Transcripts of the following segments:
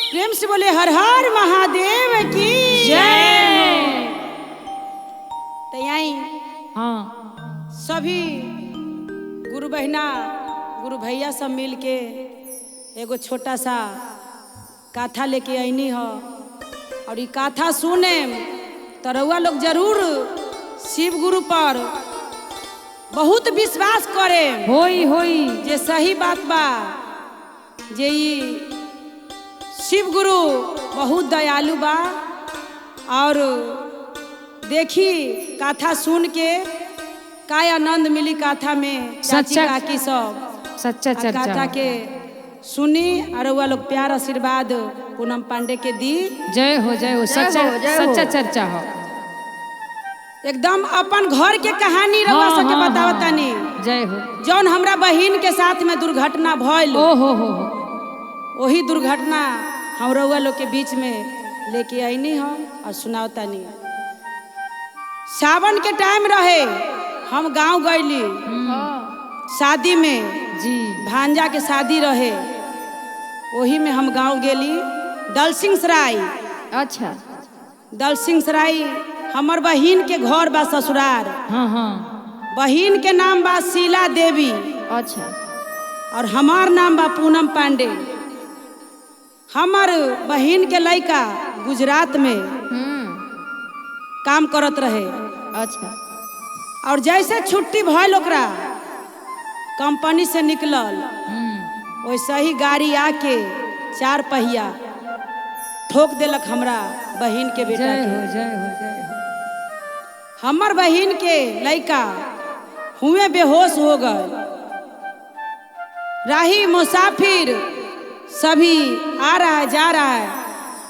प्रेम से बोले हर हर महादेव की जय। तो यहीं हाँ सभी गुरु बहिना गुरु भैया सब मिल के एगो छोटा सा काथा लेके अनी हो और ये काथा सुने तो रउआ लोग जरूर शिव गुरु पर बहुत विश्वास करे होई होई जे सही बात बा जे ई शिव गुरु बहुत दयालु बा। और देखी काथा सुन के का आनंद मिली काथा में चाची सच्चा- काकी सब सच्चा आ चर्चा काथा के सुनी और रउआ लोग प्यार आशीर्वाद पूनम पांडे के दी। जय हो जय हो सच्चा हो, जय हो। सच्चा चर्चा हो एकदम अपन घर के कहानी रउआ हाँ, सबके हाँ, बतावतानी हाँ। जय हो। जौन हमरा बहिन के साथ में दुर्घटना भइल ओ हो वही दुर्घटना हम रउआ लोग के बीच में लेके अनी हम और सुनावतानी। सावन के टाइम रहे, हम गांव गईली शादी में, जी भांजा के शादी रहे, वही में हम गांव गेली दलसिंह सराय। अच्छा दलसिंह सराय हमर बहिन के घर बा ससुरार। हाँ हाँ बहिन के नाम बा शीला देवी अच्छा और हमार नाम बा पूनम पांडे। हमार बहिन के लड़का गुजरात में काम करत रहे। अच्छा और जैसे छुट्टी भइल ओकरा कंपनी से निकलल वैसे ही गाड़ी आके चार पहिया ठोक देलक हमरा बहिन के बेटा जय के। हो जय हो जय हो। हमर बहिन के लड़का हुए बेहोश हो गए। राही मुसाफिर सभी आ रहा है जा रहा है,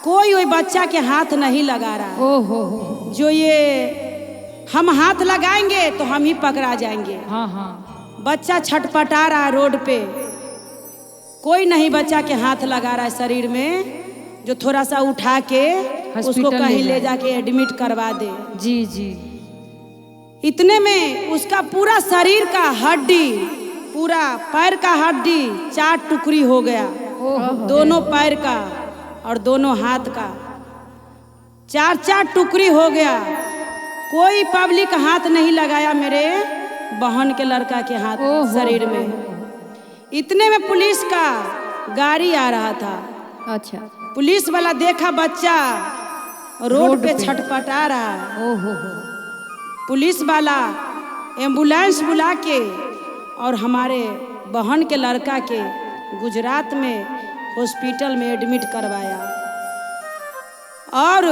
कोई वही बच्चा के हाथ नहीं लगा रहा है। ओ हो जो ये हम हाथ लगाएंगे तो हम ही पकड़ा जाएंगे। हाँ हाँ बच्चा छटपटा रहा है रोड पे, कोई नहीं बच्चा के हाथ लगा रहा है शरीर में, जो थोड़ा सा उठा के उसको हॉस्पिटल कहीं ले ले जाए। जाके एडमिट करवा दे। जी जी इतने में उसका पूरा शरीर का हड्डी, पूरा पैर का हड्डी चार टुकड़ी हो गया, दोनों पैर का और दोनों हाथ का चार चार टुकड़ी हो गया। कोई पब्लिक हाथ नहीं लगाया मेरे बहन के लड़का के हाथ ओहो। शरीर में। इतने में पुलिस का गाड़ी आ रहा था। अच्छा पुलिस वाला देखा बच्चा रोड पे छटपटा रहा है। ओ हो पुलिस वाला एम्बुलेंस बुला के और हमारे बहन के लड़का के गुजरात में हॉस्पिटल में एडमिट करवाया। और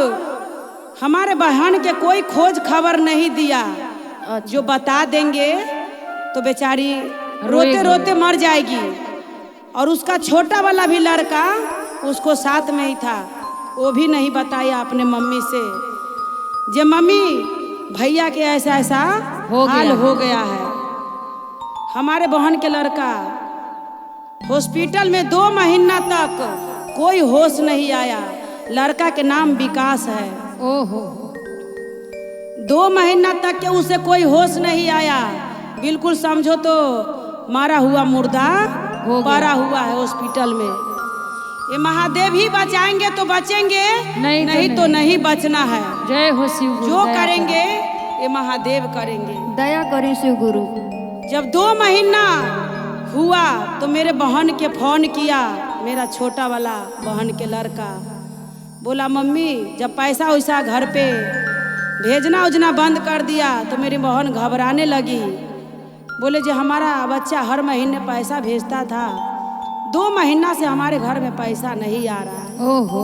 हमारे बहन के कोई खोज खबर नहीं दिया। जो बता देंगे तो बेचारी रोते रोते मर जाएगी। और उसका छोटा वाला भी लड़का उसको साथ में ही था, वो भी नहीं बताया अपने मम्मी से जे मम्मी भैया के ऐसा ऐसा हो गया हाल है। हो गया है। हमारे बहन के लड़का हॉस्पिटल में 2 महीना तक कोई होश नहीं आया। लड़का के नाम विकास है। ओ हो 2 महीना तक के उसे कोई होश नहीं आया, बिल्कुल समझो तो मारा हुआ मुर्दा हो गया। पड़ा हुआ है हॉस्पिटल में। ये महादेव ही बचाएंगे तो बचेंगे, नहीं तो नहीं तो नहीं बचना है। जय हो शिव गुरु, जो दया करेंगे ये महादेव करेंगे। दया करें शिव गुरु। जब 2 महीना हुआ तो मेरे बहन के फोन किया, मेरा छोटा वाला बहन के लड़का बोला मम्मी जब पैसा वैसा घर पे भेजना उजना बंद कर दिया तो मेरी बहन घबराने लगी। बोले जो हमारा बच्चा हर महीने पैसा भेजता था, 2 महीना से हमारे घर में पैसा नहीं आ रहा है। ओ हो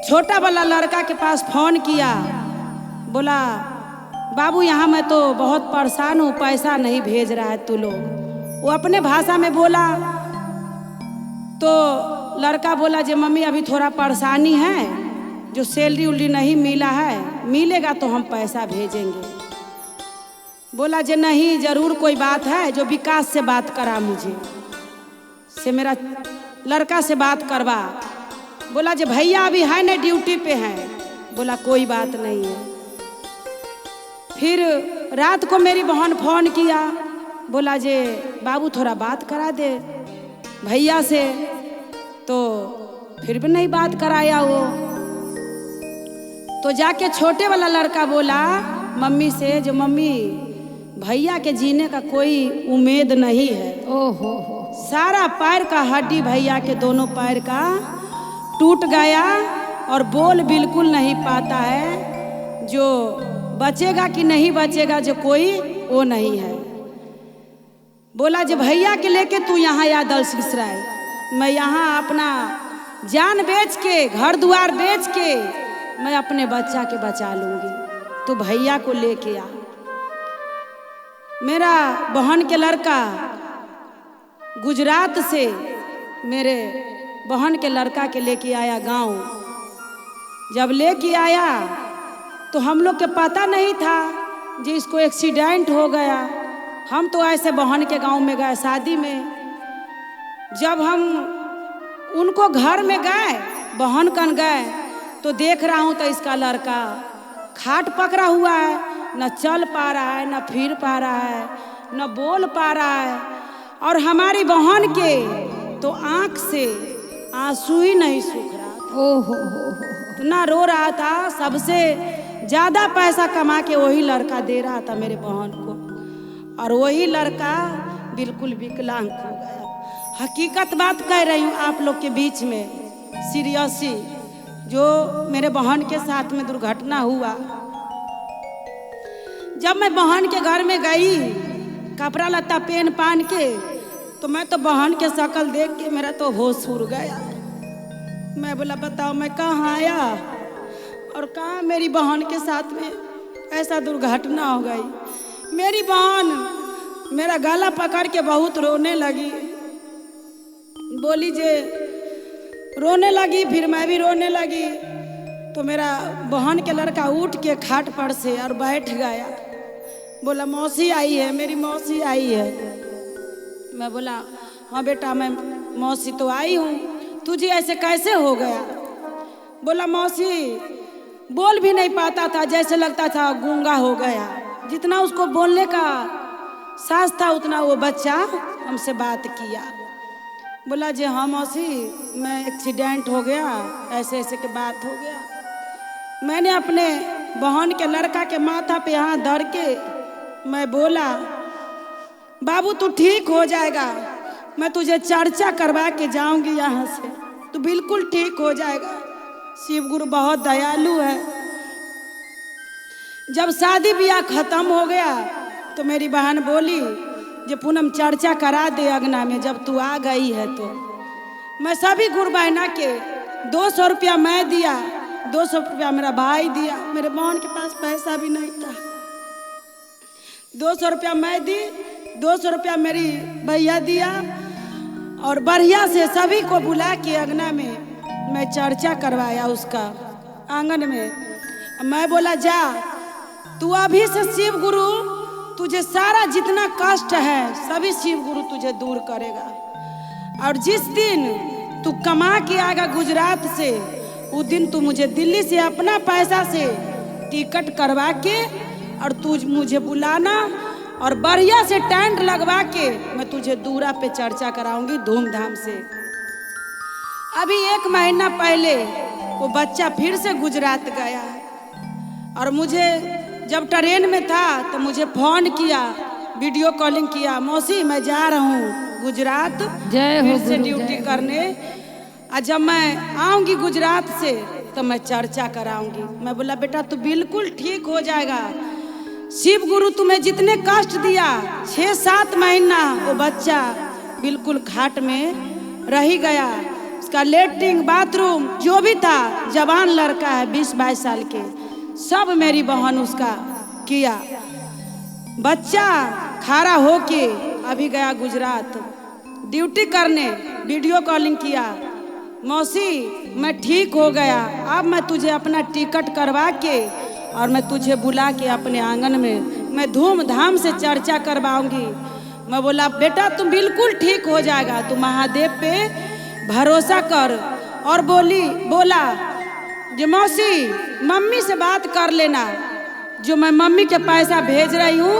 छोटा वाला लड़का के पास फोन किया, बोला बाबू यहाँ मैं तो बहुत परेशान हूँ, पैसा नहीं भेज रहा है तू लोग। वो अपने भाषा में बोला तो लड़का बोला जे मम्मी अभी थोड़ा परेशानी है, जो सैलरी उलरी नहीं मिला है, मिलेगा तो हम पैसा भेजेंगे। बोला जे नहीं जरूर कोई बात है, जो विकास से बात करा मुझे, से मेरा लड़का से बात करवा। बोला जे भैया अभी है ना ड्यूटी पे हैं। बोला कोई बात नहीं है। फिर रात को मेरी बहन फोन किया, बोला जे बाबू थोड़ा बात करा दे। भैया से, तो फिर भी नहीं बात कराया वो। तो जाके छोटे वाला लड़का बोला मम्मी से, जो मम्मी भैया के जीने का कोई उम्मीद नहीं है। ओ हो हो। सारा पैर का हड्डी भैया के दोनों पैर का टूट गया और बोल बिल्कुल नहीं पाता है, जो बचेगा कि नहीं बचेगा जो कोई वो नहीं है। बोला जो भैया के लेके तू यहाँ आ दलसिंहसराय, मैं यहाँ अपना जान बेच के, घर द्वार बेच के मैं अपने बच्चा के बचा लूँगी, तू भैया को लेके आ। मेरा बहन के लड़का गुजरात से मेरे बहन के लड़का के लेके आया गांव। जब लेके आया तो हम लोग के पता नहीं था जी इसको एक्सीडेंट हो गया। हम तो ऐसे बहन के गांव में गए शादी में। जब हम उनको घर में गए, बहन कन गए, तो देख रहा हूँ तो इसका लड़का खाट पकड़ा हुआ है, न चल पा रहा है, न फिर पा रहा है, न बोल पा रहा है। और हमारी बहन के तो आँख से आंसू ही नहीं सूख रहा था। ओ हो हो। इतना रो रहा था। सबसे ज़्यादा पैसा कमा के वही लड़का दे रहा था मेरे बहन को, और वही लड़का बिल्कुल विकलांग हो गया। हकीकत बात कह रही हूँ आप लोग के बीच में, सीरियसली, जो मेरे बहन के साथ में दुर्घटना हुआ। जब मैं बहन के घर में गई कपड़ा लत्ता पहन पान के, तो मैं तो बहन के शक्ल देख के मेरा तो होश उड़ गया। मैं बोला बताओ मैं कहाँ आया और कहाँ मेरी बहन के साथ में ऐसा दुर्घटना हो गई। मेरी बहन मेरा गला पकड़ के बहुत रोने लगी, बोली जे रोने लगी, फिर मैं भी रोने लगी। तो मेरा बहन के लड़का उठ के खाट पर से और बैठ गया, बोला मौसी आई है, मेरी मौसी आई है। मैं बोला हाँ बेटा मैं मौसी तो आई हूँ, तुझे ऐसे कैसे हो गया? बोला मौसी बोल भी नहीं पाता था, जैसे लगता था गूंगा हो गया। जितना उसको बोलने का साहस था उतना वो बच्चा हमसे बात किया। बोला जी हाँ मौसी मैं एक्सीडेंट हो गया, ऐसे ऐसे के बात हो गया। मैंने अपने बहन के लड़का के माथा पे हाथ धर के मैं बोला बाबू तू ठीक हो जाएगा, मैं तुझे चर्चा करवा के जाऊंगी यहाँ से, तू बिल्कुल ठीक हो जाएगा। शिव गुरु बहुत दयालु है। जब शादी ब्याह खत्म हो गया तो मेरी बहन बोली जे पूनम चर्चा करा दे अंगना में जब तू आ गई है तो। मैं सभी गुरु बहना के 200 रुपया मैं दिया, 200 रुपया मेरा भाई दिया, मेरे बहन के पास पैसा भी नहीं था। 200 रुपया मैं दी, 200 रुपया मेरी भैया दिया, और बढ़िया से सभी को बुला के अंगना में मैं चर्चा करवाया उसका आंगन में। मैं बोला जा तू अभी से शिव गुरु तुझे सारा जितना कष्ट है सभी शिव गुरु तुझे दूर करेगा, और जिस दिन तू कमा के आएगा गुजरात से उस दिन तू मुझे दिल्ली से अपना पैसा से टिकट करवा के और तू मुझे बुलाना, और बढ़िया से टेंट लगवा के मैं तुझे दूरा पे चर्चा कराऊंगी धूमधाम से। अभी 1 महीना पहले वो बच्चा फिर से गुजरात गया और मुझे जब ट्रेन में था तो मुझे फ़ोन किया, वीडियो कॉलिंग किया, मौसी मैं जा रहा हूँ गुजरात जय हो फिर से ड्यूटी करने, और जब मैं आऊँगी गुजरात से तो मैं चर्चा कराऊंगी। मैं बोला बेटा तू बिल्कुल ठीक हो जाएगा, शिव गुरु तुम्हें जितने कष्ट दिया 6-7 महीना वो बच्चा बिल्कुल खाट में रह गया, उसका लेटरिन बाथरूम जो भी था, जवान लड़का है 20-22 साल के, सब मेरी बहन उसका किया। बच्चा खड़ा होके अभी गया गुजरात ड्यूटी करने, वीडियो कॉलिंग किया, मौसी मैं ठीक हो गया, अब मैं तुझे अपना टिकट करवा के और मैं तुझे बुला के अपने आंगन में मैं धूमधाम से चर्चा करवाऊंगी। मैं बोला बेटा तुम बिल्कुल ठीक हो जाएगा, तू महादेव पे भरोसा कर। और बोला जो मौसी मम्मी से बात कर लेना, जो मैं मम्मी के पैसा भेज रही हूँ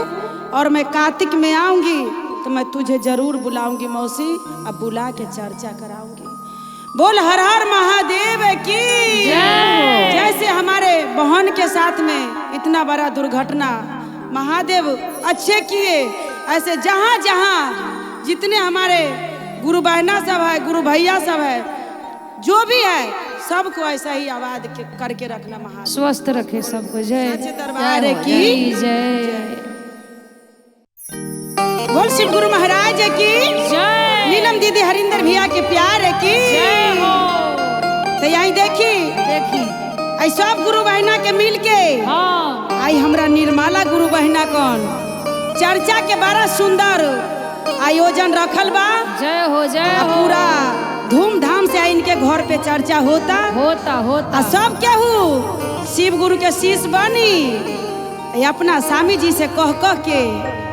और मैं कार्तिक में आऊँगी तो तो मैं तुझे जरूर बुलाऊंगी मौसी, अब बुला के चर्चा कराऊंगी। बोल हर हर महादेव की जय। जैसे हमारे बहन के साथ में इतना बड़ा दुर्घटना महादेव अच्छे किए, ऐसे जहाँ जहाँ जितने हमारे गुरु बहना सब है, गुरु भैया सब है, जो भी है, सबको ऐसा ही आबाद करके रखना महादेव, स्वस्थ रखे सबको। जय सच्चे दरबार की जय। बोल शिव गुरु महाराज की जय। नीलम दीदी हरिंदर भैया के प्यार की जय हो। तो यही देखी देखी आई सब गुरु बहना के मिल के हाँ आई हमरा निर्मला गुरु बहना कौन चर्चा के बड़ा सुंदर आयोजन रखल बा। जय हो जय आ हो। पूरा धूमधाम से आई इनके घर पे चर्चा होता होता होता। आ सब केहू शिव गुरु के शीश बनी अपना स्वामी जी से कह कह के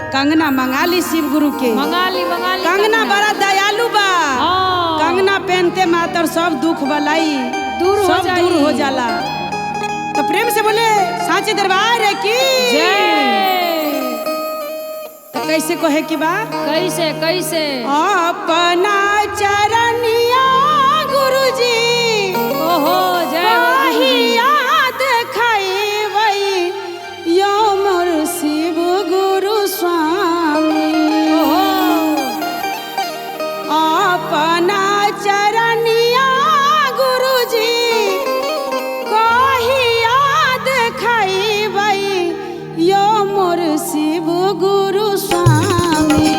कंगना मंगा ली शिव गुरु के। मंगा ली मंगा ली। कंगना बड़ा दयालु बा, कंगना पहनते मातर सब दुख बलाई दूर हो सब जाई। दूर हो जाला। तो प्रेम से बोले सांचे दरबार की जय। तो कैसे कहे की बा, कैसे कैसे अपना चरनिया गुरुजी ओहो जय हो गुरुजी। याद खाई यो मोर शिव गुरु स्वामी। ओहो अपना चरनिया गुरुजी कही याद खाई यो मोर शिव गुरु स्वामी।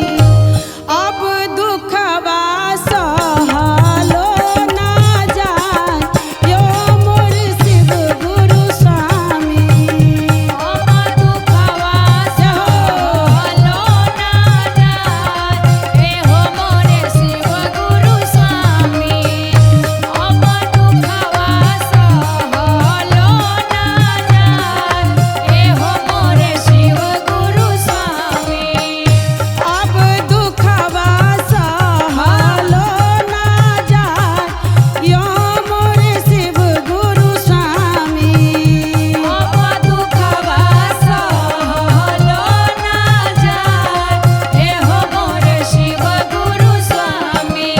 अब दुखवा सहलो ना जाए यो मोर शिव गुरु स्वामी। अब दुखवा सहलो ना जाए ए हो मोरे शिव गुरु स्वामी। अब दुखवा सहलो ना जाए ए हो मोरे शिव गुरु स्वामी। अब दुखवा सहलो ना जाए यो मोर शिव गुरु स्वामी। अब दुखवा सहलो ना जाए ए हो मोरे शिव गुरु स्वामी।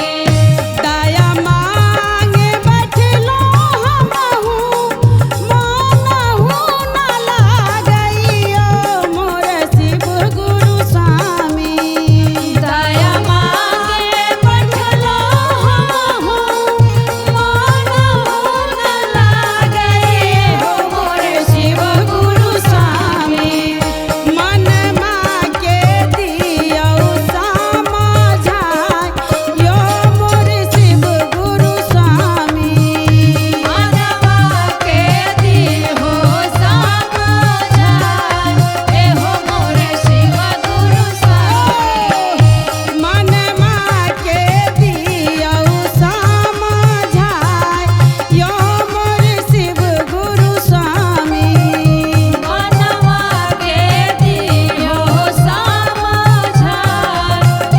दया मांगे बैठलो हमहू मनहु न लागइयो मोर शिव गुरु स्वामी। दया मांगे बैठलो हमहू मनहु न लागइयो हो मोरे शिव गुरु स्वामी। मनमा के दियौ समझाय यो मोर शिव गुरु स्वामी। मनवा के दिहो समझाय ए हो मोरे शिव गुरु स्वामी। मनमा के दियौ समझाय यो मोर शिव गुरु स्वामी। मनवा के दिहो समझाय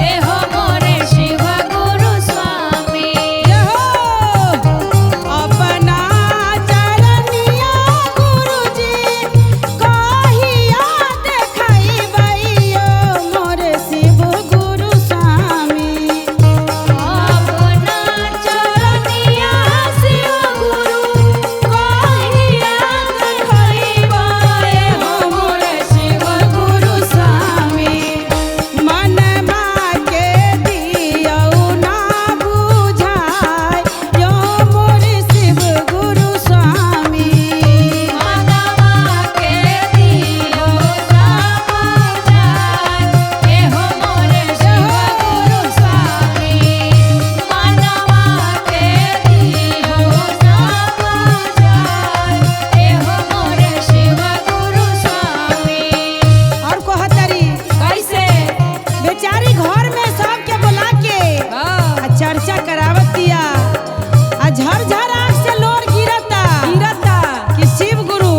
ए हो मोरे शिव गुरु स्वामी। हो अपना चरनिया गुरुजी कहिया देखैबै मोर शिव गुरु स्वामी। अपना चरनिया शिव गुरु कहिया देखैबै हो मोरे शिव गुरु स्वामी। मनमा के दियौ ना बुझाय यो मोर शिव गुरु स्वामी। मनवा के दियो समझाय ए हो मोरे शिव गुरु स्वामी। मनवा के दियो समझाय ए हो मोरे शिव गुरु स्वामी। और कहतरी कैसे बेचारी घर में सबके बुला के हाँ आ चर्चा करावत दिया आ झर झर आँख से लोर गिरता गिरता कि शिव गुरु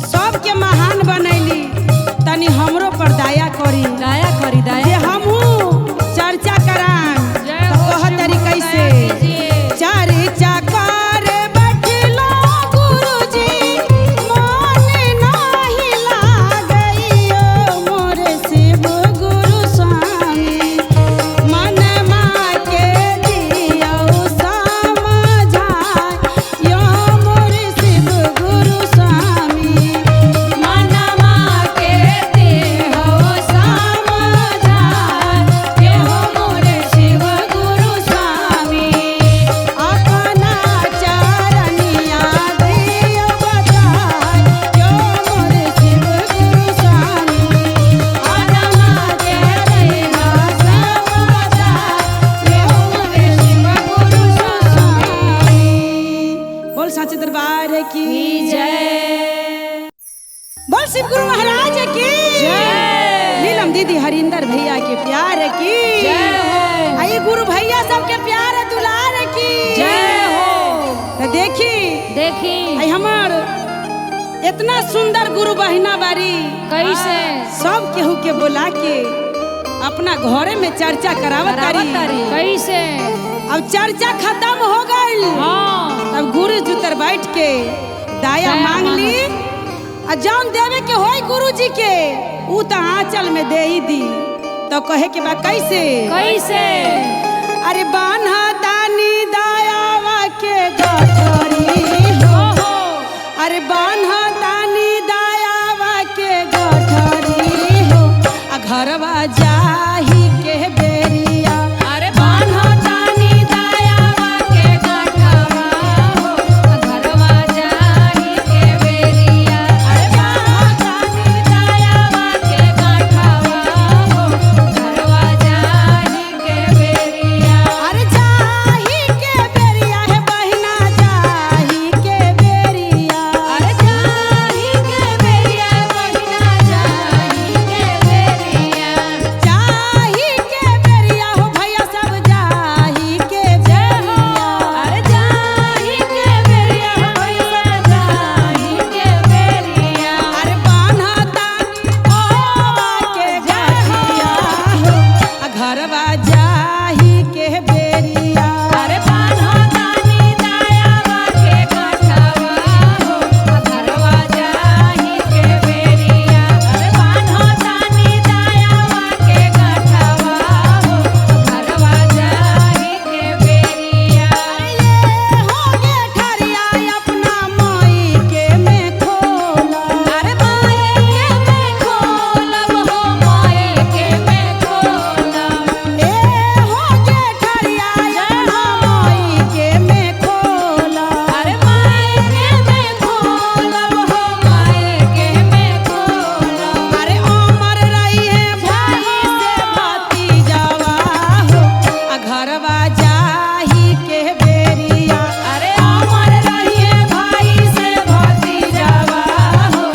सबके महान बनैली तनी हमरो पर दया करी, दया करी जे दया हमहू चर्चा करान। जय तो हो कहतरी शिव गुरु, कैसे दया कीजिए। चर्चा करे बैठलो गुरुजी मन नाही लागइयो मोर शिव गुरु स्वामी। की जय। बोल शिव गुरु महाराज की जय। नीलम दीदी हरिंदर भैया के प्यार की जय हो। आई गुरु भैया सबके प्यार दुलार की जय हो। तो देखी देखी आई हमार इतना सुंदर गुरु बहिना बारी कैसे सब केहू के बोला के अपना घरे में चर्चा करावत तारी। कैसे अब चर्चा खत्म हो गई। हाँ अब गुरु जुतर बैठ के दाया मांग ली आ जौन देवे के होई गुरु जी के ऊ तो आंचल में दे ही दी। तो कहे के बा कैसे कैसे अरे बान्हा तानी दायावा के गठरी हो। अरे बान्हा तानी दायावा के गठरी हो आ घरवा जाही के बेरिया। अरे बान्हा तानी दायावा के गठवा हो घरवा जाही के बेरिया। अरे बान्हा तानी दायावा के गठवा हो घरवा जाही के बेरिया। अरे जाही के बेरिया है बहिना जाही के बेरिया। अरे जाही के बेरिया बहिना जाही के बेरिया। जाही के बेरिया हो भैया सब जाही के बेरिया। अरे जाही के बेरिया भैया जाही के बेरिया। अरे बान्हा तानी ओवा के गठिया हो आ घरवा जाही के बेरिया। अरे बान्हा तानी दायावा के गठवा हो घरवा जाही के बेरिया। अरे बान्हा तानी दायावा के गठवा हो घरवा जाही के बेरिया। अरे ये हो गे ठरिया अपना माई के में खोला। अरे माए के मैं खोलब हो माए के मैं खोलब। ए हो गे ठरिया अपना माई के में खोला। अरे माए के मैं खोलब हो माए के मैं खोलब। अरे अमर रही है भाई से भतीजावा हो आ घरवा जाही के बेरिया। अरे अमर रही है भाई से भतीजावा हो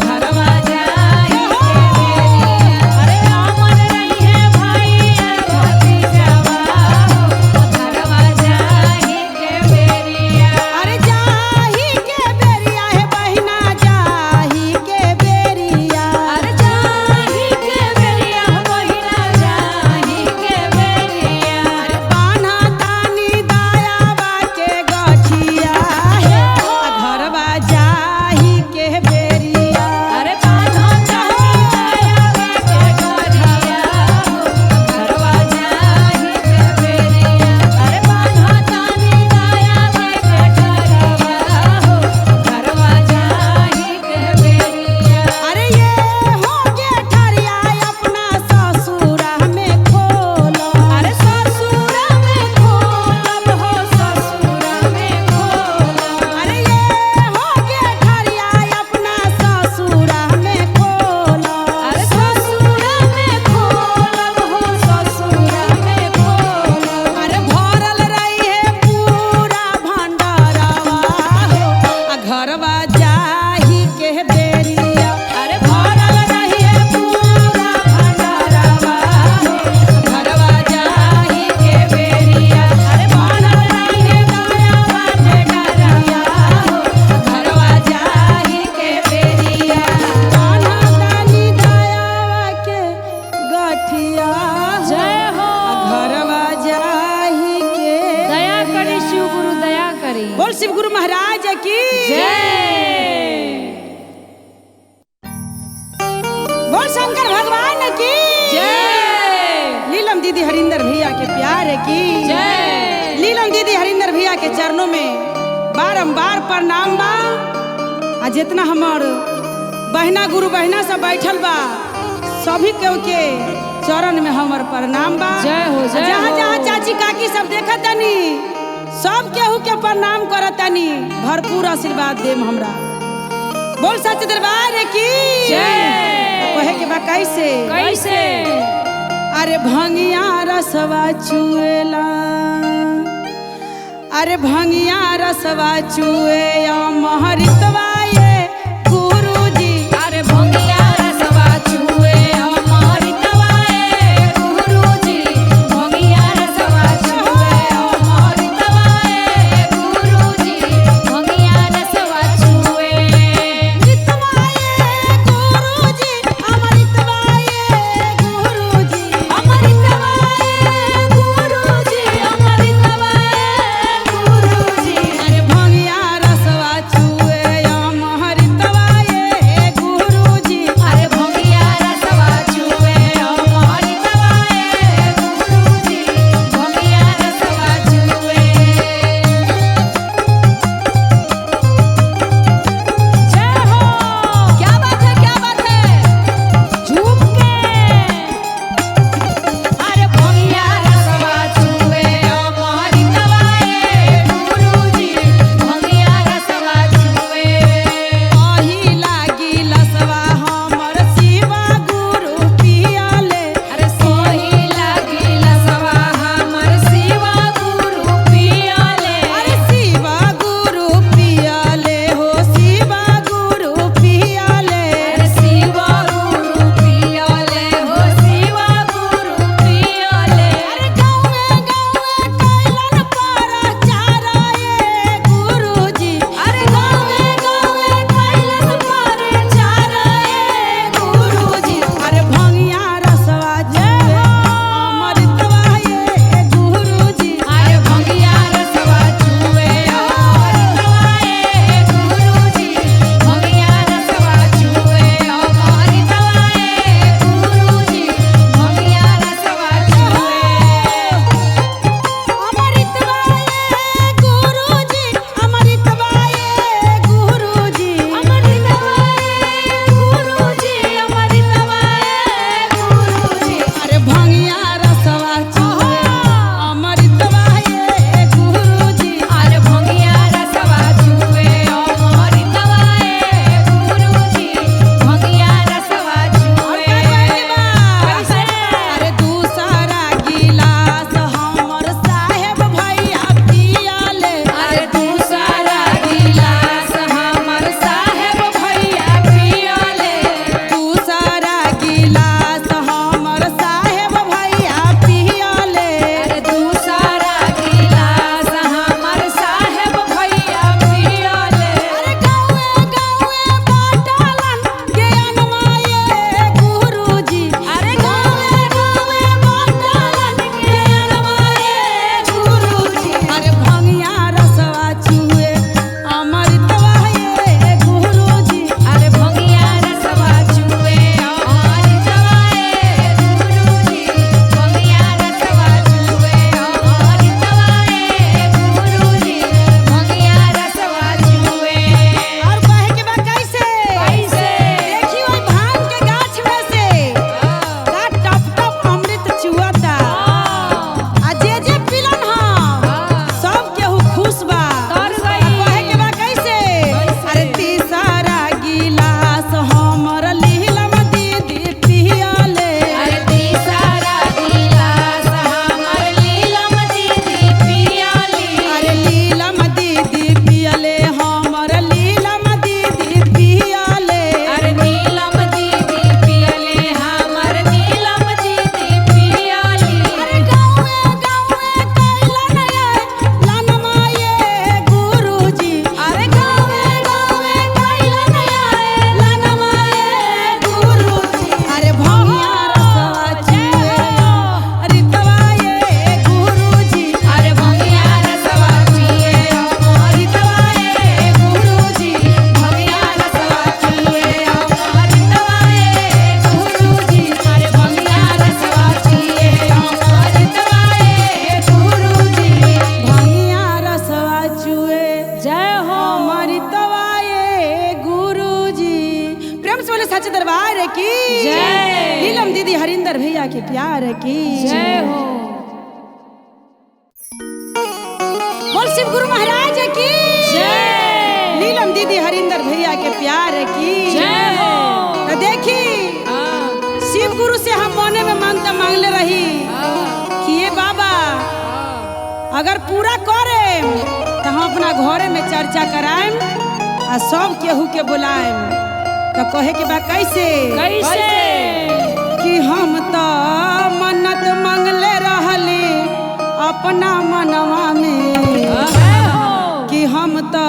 घरवा जाही के बेरिया। अरे अमर रही है भाई से भतीजावा हो घरवा जाही के बेरिया। अरे जाही के बेरिया है बहिना जाही के बेरिया। अरे जाही के बेरिया बहिना जाही के बेरिया। अरे बान्हा तानी दायावा के गठिया है आ घरवा जाही के बेरिया। अरे बान्हा तानी दायावा के गठिया हो घरवा जाही के बेरिया। अरे बान्हा तानी दायावा के गठवा हो घरवा जाही के बेरिया। अरे ये हो गे ठरिया अपना ससुरा में खोला। अरे ससुरा में खोलब हो ससुरा में खोलब। अरे ये हो गे ठरिया अपना ससुरा में खोला। अरे ससुरा में खोलब हो ससुरा में खोलब। अरे भरल रही है पूरा भंडारवा हो आ घरवा जाही के बेरिया। अरे भरल रही है पूरा भंडारवा हो घरवा जाही के बेरिया। अरे भरल रही है दायावा के डरवा हो घरवा जाही के बेरिया। बान्हा तानी दायावा के गठिया हो जय हो। आ घरवा जाही के दया करी शिव गुरु दया करी। बोल शिव गुरु महाराज की जय। बोल शंकर भगवान की जय। नीलम दीदी हरिंदर भैया के प्यार की जय। नीलम दीदी हरिंदर भैया के चरणों में बारंबार प्रणाम बा। आ जितना हमार बहना गुरु बहना सब बैठल बा सभी केहू के चरण में हमर प्रणाम बा। जय हो, जय जहाँ हो। जहाँ चाची काकी सब देखत तनी सब केहू के प्रणाम करत तनी भरपूर आशीर्वाद देम हमरा। बोल सच दरबार की जय। कहे के बा कैसे कैसे अरे भंगिया रसवा चुएला। अरे भंगिया रसवा चुए या महरितवा ये गुरुजी। अरे भंगिया रसवा चुए अमृतवा ए गुरुजी, भंगिया रसवा चुए अमृतवा ए गुरुजी, भंगिया रसवा चुए। अमृतवा ये गुरुजी, अमृतवा ये गुरुजी, अमृतवा ए गुरुजी, अमृतवा ए गुरुजी। अरे भंगिया रसवा चुए या महरितवा ये गुरुजी। अरे भंगिया रसवा चुए अमृतवा ए गुरुजी, भंगिया रसवा चुए। जय हो, क्या बात है, क्या बात है, झूम के। अरे भंगिया रसवा चुए अमृतवा ए गुरुजी, भंगिया रसवा चुए। पहिला गिलसवा हमर शिवा गुरु पियाले। अरे सोहिला गिलसवा हमर शिवा गुरु पियाले। अरे शिवा गुरु पियाले हो, शिवा गुरु पियाले। अरे शिवा गुरु पियाले हो, शिवा गुरु पियाले। अरे गाँवे गाँवे कैलन परचार ये गुरुजी। अरे गावे गावे कैलन परचार ए गुरुजी। अरे भंगिया रसवा चुए अमृतवा ये गुरुजी। अरे भंगिया रसवा चुए अमृतवा ए गुरुजी, भंगिया रसवा चुए अमृतवा ए गुरुजी, भंगिया रसवा चुए। अमृतवा ये गुरुजी, अमृतवा ये गुरुजी, अमृतवा ए गुरुजी, अमृतवा ए गुरुजी। अरे भंगिया रसवा चुए अमृतवा ये गुरुजी। अरे भंगिया रसवा चुए अमृतवा ए गुरुजी, भंगिया रसवा और चुए। का कहे के बा? कैसे? अरे दूसरा गिलास हमर साहेब भैया पियाले। अरे दूसरा गिलास हमर साहेब भैया पियाले। दूसरा गिलास हमर साहेब भैया पियाले। अरे दूसरा गिलास हमर साहेब भैया पियाले। अरे गाँवे गाँवे बाटलन ज्ञानवा ये गुरुजी। अरे गावे गावे बाटलन ज्ञानवा ए गुरुजी। अरे भंगिया रसवा चुए अमृतवा ये गुरुजी। अरे भंगिया रसवा चुए अमृतवा ए गुरुजी, भंगिया रसवा चुए अमृतवा ए गुरुजी, भंगिया रसवा चुए। और कहे के बा कैसे? कैसे? देखी ओई भांग के गाछ में से का टप टप अमृत चुअता। आ जे जे पिलन हम सब केहू खुश बा। तर आ गई। कहे के बा कैसे? कैसे? अरे तीसरा गिलास हमर लीलम दीदी पियाले। अरे तीसरा गिलास हमर लीलम दीदी पियाली। अरे लीलम दीदी पियाले, हमर लीलम दीदी पियाले। अरे नीलम दीदी पियाले, हमर नीलम दीदी पियाली। अरे गाँवे गाँवे कैलन ये लनमा ये गुरुजी। अरे गावे गावे कैलन ये लनमा ये गुरुजी। अरे भंगिया रसवा चुए अमृतवा ये गुरुजी। अरे भंगिया रसवा चुए अमृतवा ए गुरुजी, भंगिया रसवा चुए अमृतवा ए गुरुजी। अरे भंगिया रसवा चुए अमृतवा ए गुरुजी। भंगिया रसवा चुए जय हो। अमृतवा ये गुरुजी। प्रेम से बोले सच दरबार की जय। नीलम दीदी हरिंदर भैया के प्यार की जय हो। बोल शिव गुरु महाराज की जय। नीलम दीदी हरिंदर भैया के प्यार की जय हो। तो देखी शिव गुरु से हम मने में मानता मांगले रही कि ये बाबा अगर पूरा करे तो हम अपना घरे में चर्चा कराएम आ सब केहू के बुलाएम। तो कहे के बा कैसे कैसे कि हम तो मन्नत मंगले रहली अपना मनवा में, कि हम तो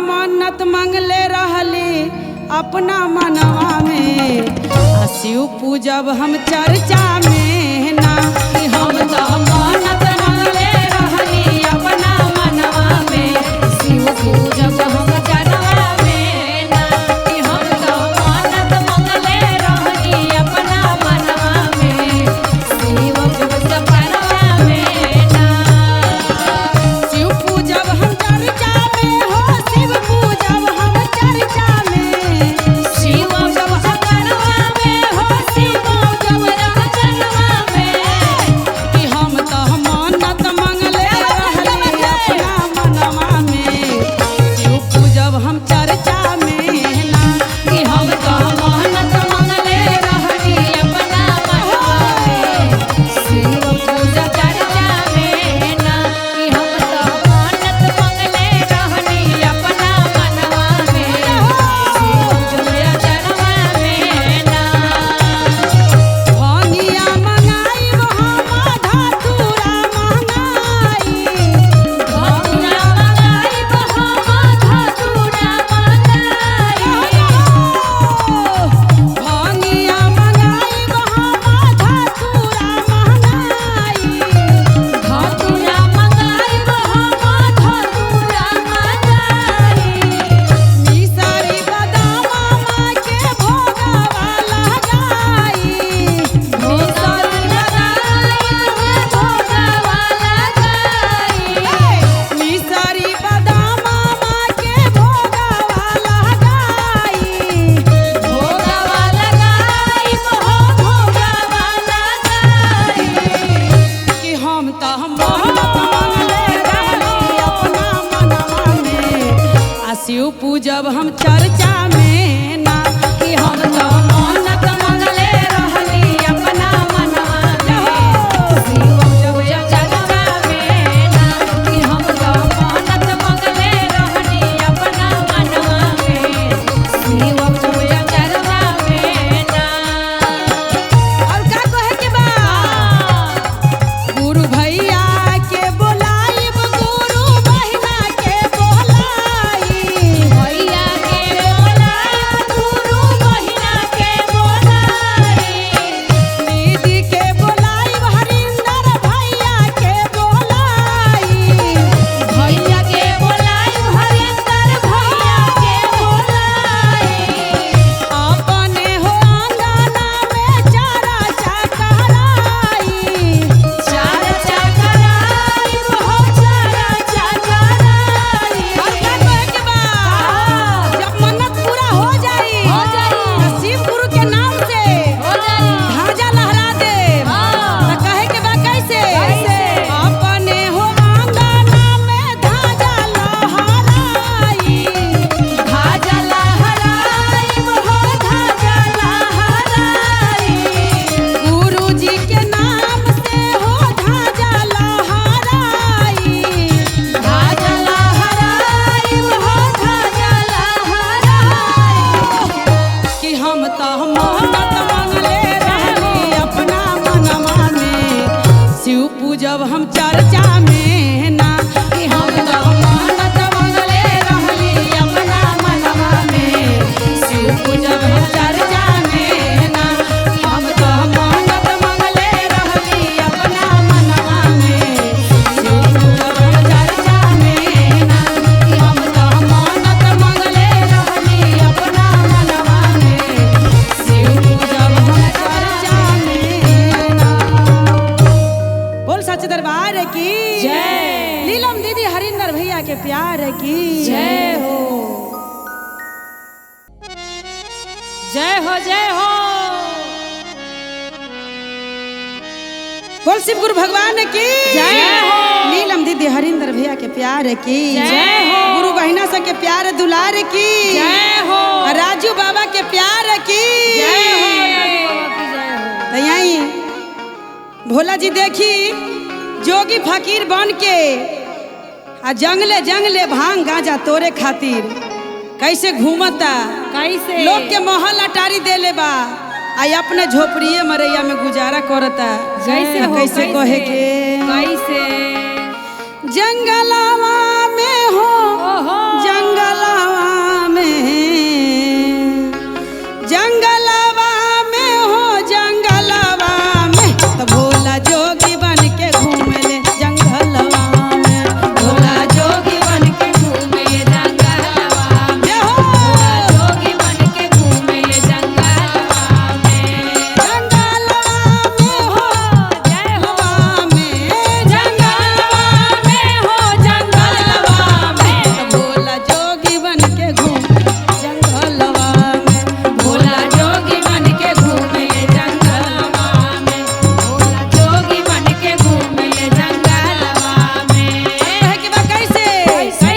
मन्नत मंगले रहली अपना मनवा में, आ शिव पूजब हम चर्चा में ना। कि हम तो मन्नत मंगले रहनी अपना मनवा में, शिव पूजब हम चरवा में ना। कि हम तो मन्नत मंगले रहनी अपना मनवा में, शिव पूजब चरवा में ना। शिव पूजब हम चर्चा में हो, शिव पूजब हम चर्चा में, शिव पूजब चरवा में हो, शिव पूजब हम चरवा में। कि हम तो मन्नत मंगले रहली अपना मनवा में, शिव पूजब हम चर्चा में ना। कि हम तो मन्नत मंगले रहनी अपना मनवा में, शिव पूजा चर्चा में ना। कि हम तो मन्नत मंगले रहनी अपना मनवा में, शिव पूजा चरवा में ना। भंगिया मंगाई हम धतूरा मंगाई, धतूरा मंगाई हम धतूरा मंगाई, भंगिया मंगाई हम धतूरा मंगाई, धतूरा मंगाई हम धतूरा मंगाई। मिसरी बदामा माँ के भोगवा लगाई, मिसरी बदामा के भोगवा लगाई, मिसरी बदामा माँ के भोगवा लगाई, भोगवा लगाई हो भोगवा लगाई। कि हम तो मन्नत मंगले रहली अपना मनवा में, आ शिव पूजब हम चर्चा में ना। कि हम तो मन्नत मंगले रहली अपना मनवा में, शिव पूजब चरवा में ना। कि हम तो मन्नत मंगले रहली अपना मनवा में, शिव पूजब चरवा में ना। और का कहे के बा, गुरु भैया के बोलाइब, गुरु बहिना के बोलाई, भैया के बोलाई गुरु बहिना के बोलाई, दीदी के बोलाइब, हरिंदर भैया के बोलाई, भैया के बोलाई हरिंदर भैया के बोलाई। अपने हो अंगना में चारा चकराई, चार चकराई हो चार चकराई। और का कहे के बा, जब मन्नत पूरा हो जाई, हो जाई। तो शिव गुरु के नाम से हो जाई। ध्वजा लहरा दे। हाँ। तो कहे के बा कैसे, कैसे? अपने हो अंगना में ध्वजा लहराई, ध्वजा लहराई हो ध्वजा लहराई, गुरु जी के नाम से हो ध्वजा लहराई, ध्वजा लहराई हो ध्वजा लहराई। कि हम तो मन्नत मंगले रहली अपना मनवा में, शिव पूजब हम चर्चा में ना। कि हम तो मन्नत मंगले रहली अपना मनवा में, शिव पूजब हम चर्चा में ना। हम तो मन्नत मंगले रहली अपना मनवा में, शिव पूजब हम चर्चा में ना। कि हम तो मन्नत मंगले रहली अपना मनवा में, शिव पूजब हम चर्चा में ना। बोल सच दरबार की जय। नीलम दीदी हरिंदर भैया के प्यार की जय हो, जय हो, जय हो। बोल शिव गुरु भगवान की जय हो। नीलम दीदी हरिंदर भैया के प्यार की जय हो। गुरु बहिना सब के प्यार दुलार की जय हो। राजू बाबा के प्यार की जय हो, राजू बाबा की जय हो। तो यहीं भोला जी देखी जोगी फकीर बन के आ जंगले जंगले भांग गांजा तोरे खातिर कैसे घूमता, कैसे लोग के महल अटारी देले बा, आई अपने झोपड़िए मरैया में गुजारा करता। कैसे हो, कैसे कहे के कैसे जंगलवा में हो, जंगलवा में, जंगलवा में हो, जंगलवा में तो भोला जोगी बन के घूमले जंगलवा में, भोला जोगी बन के घूमे जंगलवा में, हो भोला जोगी बन के घूमे जंगलवा में, जंगलवा में हो, जय हो में, जंगलवा में हो, जंगलवा में भोला जोगी बन के घूम जंगलवा में, भोला जोगी बन के घूमे जंगलवा में, भोला जोगी बन के घूमे जंगलवा में। कहे के बा कैसे कैसे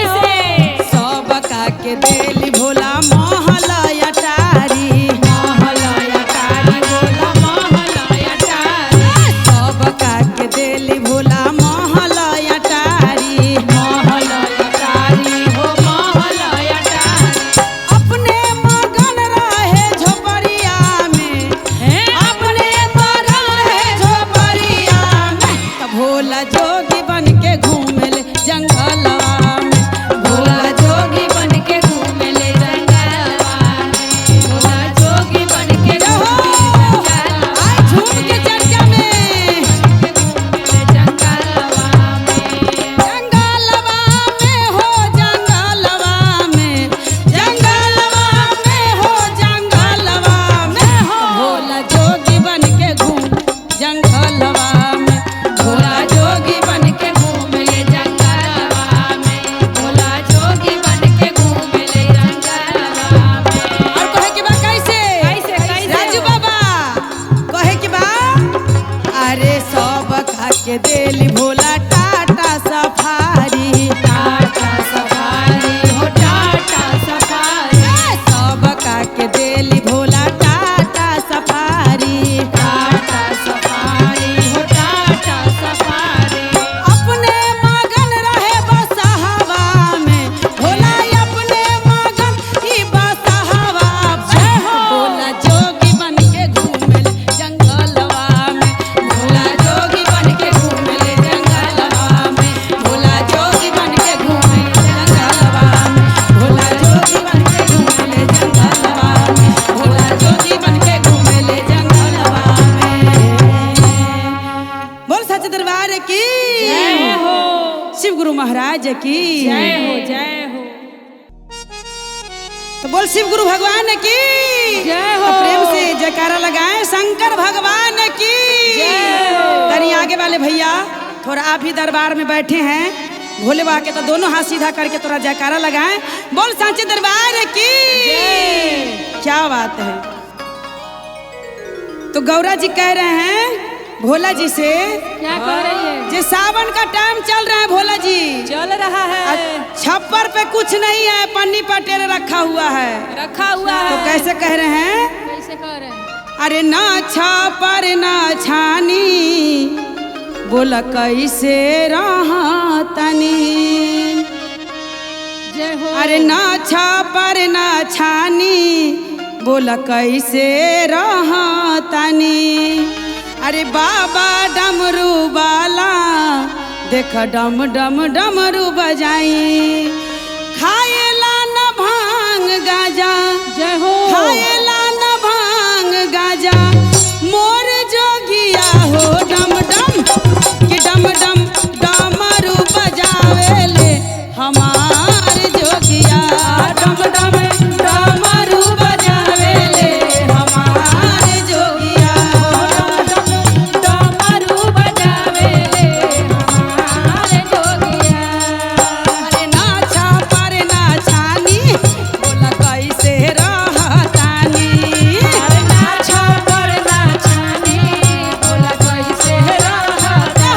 सब का के देली भोला महल अटारी, महल अटारी भोला महल अटारी, सब का के देली भोला महल अटारी, महल अटारी हो महल अटारी, अपने मगन रहे झोपड़िया में, हे अपने मगन रहे झोपड़िया में, त भोला जोगी बन के घूमले जंगलवा में, भोला जोगी बन के घूमेले जंगलवा में, भोला जोगी बन के घूमेले जंगलवा आई झूम के चर्चा में, घूमेले जंगलवा में, जंगलवा में हो, जंगलवा में, जंगलवा में हो, जंगलवा में हो, भोला जोगी बन के घूम जंगलवा में, भोला जोगी बन के घूमेले जंगलवा में, भोला जोगी बन के घूमेले जंगलवा में। और कहे के बा कैसे कैसे, कैसे? राजू बाबा कहे के बा, अरे सब खा के देली भोला टाटा सफारी, टाटा सफारी हो टाटा सफारी, सब खा के देली भोला टाटा सफारी, टाटा सफारी हो टाटा सफारी, अपने मगन रहे बसहवा में, भोला अपने मगन ई बसहवा में, भोला जोगी बन के घूमले जंगलवा में, भोला जोगी बन के घूमेले जंगलवा में, भोला जोगी बन के घूमे जंगलवा में, भोला जोगी बन के घूमेले जंगलवा में, भोला जोगी बन के घूमेले जंगलवा में। बोल सच दरबार की जय हो, शिव गुरु महाराज की जय हो, जय हो, तो बोल शिव गुरु भगवान की जय हो। तो प्रेम से जयकारा लगाएं शंकर भगवान की जय हो। तनी आगे वाले भैया थोड़ा आप भी दरबार में बैठे हैं भोले बाबा के, तो दोनों हाथ सीधा करके थोड़ा जयकारा लगाएं, बोल सांचे दरबार की जय। क्या बात है। तो गौरा जी कह रहे हैं भोला जी से, क्या कह रही है? जे सावन का टाइम चल रहा है भोला जी, चल रहा है, छप्पर पे कुछ नहीं है, पन्नी पटेर रखा हुआ है, रखा हुआ तो है। कैसे कह रहे हैं? कैसे कह रहे हैं? अरे ना छापर ना छानी, बोला कैसे रहा तनी, जय हो। अरे ना छापर ना छानी, बोला कैसे रहा तनी, अरे बाबा डमरू बाला देख डम डम डमरू बजाई, खाएला न भांग गाजा, जय हो, खाएला न भांग गाजा, मोर जोगिया हो डम डम कि डम डम डमरू बजावेले हमार जोगिया, डम डम डमरू बजावेले हमार जोगिया, डम डम डमरू बजावेले हमार जोगिया। अरे ना छापर ना छानी, बोला कैसे रहतानी, अरे ना छापर ना छानी, बोला कैसे रहता,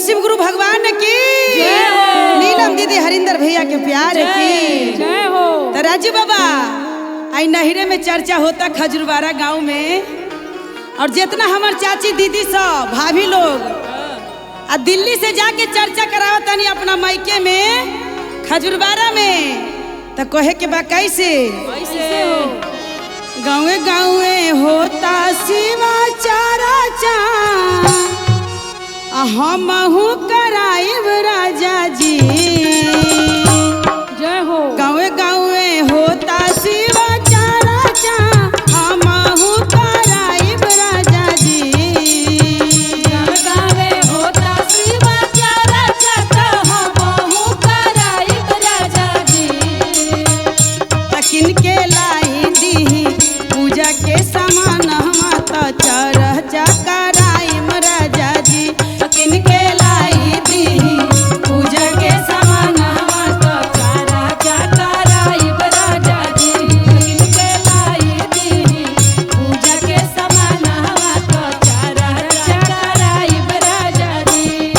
शिव गुरु भगवान की। नीलम दीदी हरिंदर भैया के प्यार की जय हो। तो राजू बाबा आई नहिरे में चर्चा होता खजूरबाड़ा गांव में, और जितना हमार चाची दीदी सब भाभी लोग आ दिल्ली से जाके चर्चा करावतनी अपना मायके में खजूरबाड़ा में, तो कहे के बा कैसे कैसे हो? गाँवे गाँवे होता शिवा चारा चा हमहू कराइब राजा जी। जय हो। गाँवे गाँवे होता शिवा चारा चा हमहू कराइब राजा जी। गावे होता शिवा चारा चाचा हमहू कराइब राजा जी। तकिन के लाई दीही पूजा के सामान माता चरह चा कराइम राजा जी। तकिन के लाई दीही पूजा के सामान माता चारा चाचा कराइब राजा जी। इनके लाई दीही पूजा के समान माता चारा चाचा कराइब राजा जी।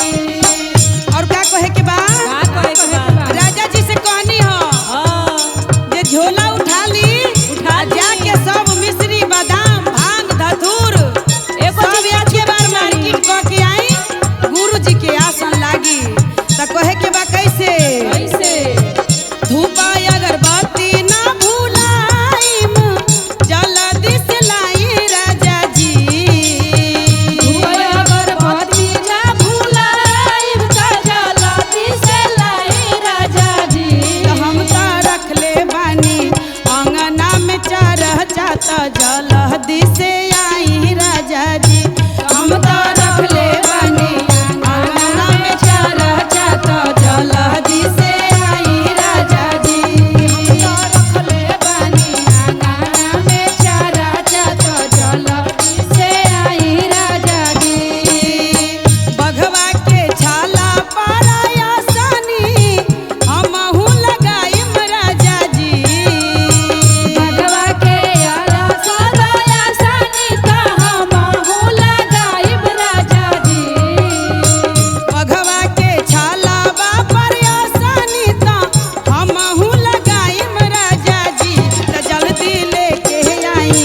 और का कहे के बा? का कहे के बा? राजा जी से कहनी हो हाँ, जे झोला उठा ली, उठा ली। जाके सब मिश्री बादाम भांग धतूर एको सब चीज एक के बार छूटे नहीं। मार्केट क के आई, गुरु जी के आसन लागी। त कहे के बा कैसे? कैसे? धूप अगरबत्ती ना भुलाइम जल्दी से लाई राजा जी। अगरबत्ती ना भुलाइब त जल्दी से लाई राजा जी। त हम त रखले बानी अंगना में चरह चाता जल्दी से आई राजा जी। हम त रखले बानी अंगना में चरह चाता जल्दी से आई राजा जी। हम त रखले बानी अंगना में चारा चाचा जल्दी से आई राजा जी। बघवा के छाला पारा आसानी हमहू लगाइम राजा जी। भगवा के आला सदा आसानी त हमहू लगाइब राजा जी। बघवा के छाला पर आसानी त हमहू लगाइम राजा जी। त जल्दी लेके आई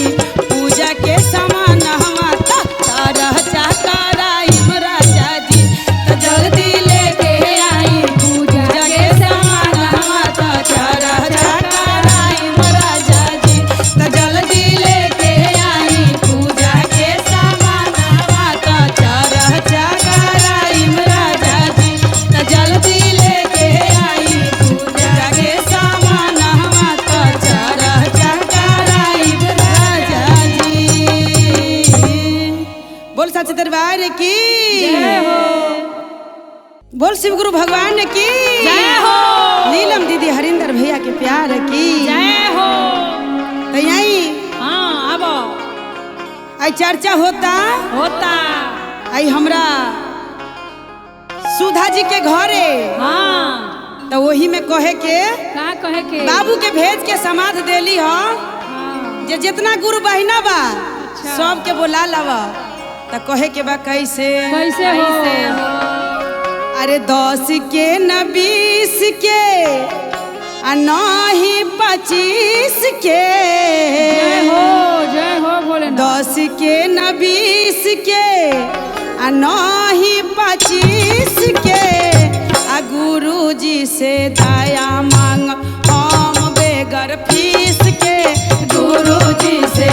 पूजा के सामान हमा त तरह चा कराइम राजा जी। त जल्दी लेके आई पूजा के सामान हमा त तरह चा कराइम राजा जी। त जल्दी लेके आई पूजा के सामान हमा त तरह चा कराइम राजा जी। त जल्दी लेके आई पूजा के सामान हमा त तरह चा कराइम राजा जी। बोल सच दरबार की जय हो। बोल शिव गुरु भगवान की जय हो। नीलम दीदी हरिंदर भैया के प्यार की जय हो। तो यही हाँ अब आई चर्चा होता होता। आई हमरा सुधा जी के घरे, हाँ तो वही में कहे के का कहे के? बाबू के भेज के समाध देली हो हाँ, जे जितना गुरु बहिना बा सबके बोला लवा। तो कहे के बा कैसे? कैसे हो? अरे 10 के न 20 के आ नहीं 25 के, जय हो जय हो भोलेनाथ। 10 के न 20 के आ नहीं 25 के, आ गुरु जी से दया मांग हम बेगर फीस के। गुरु जी से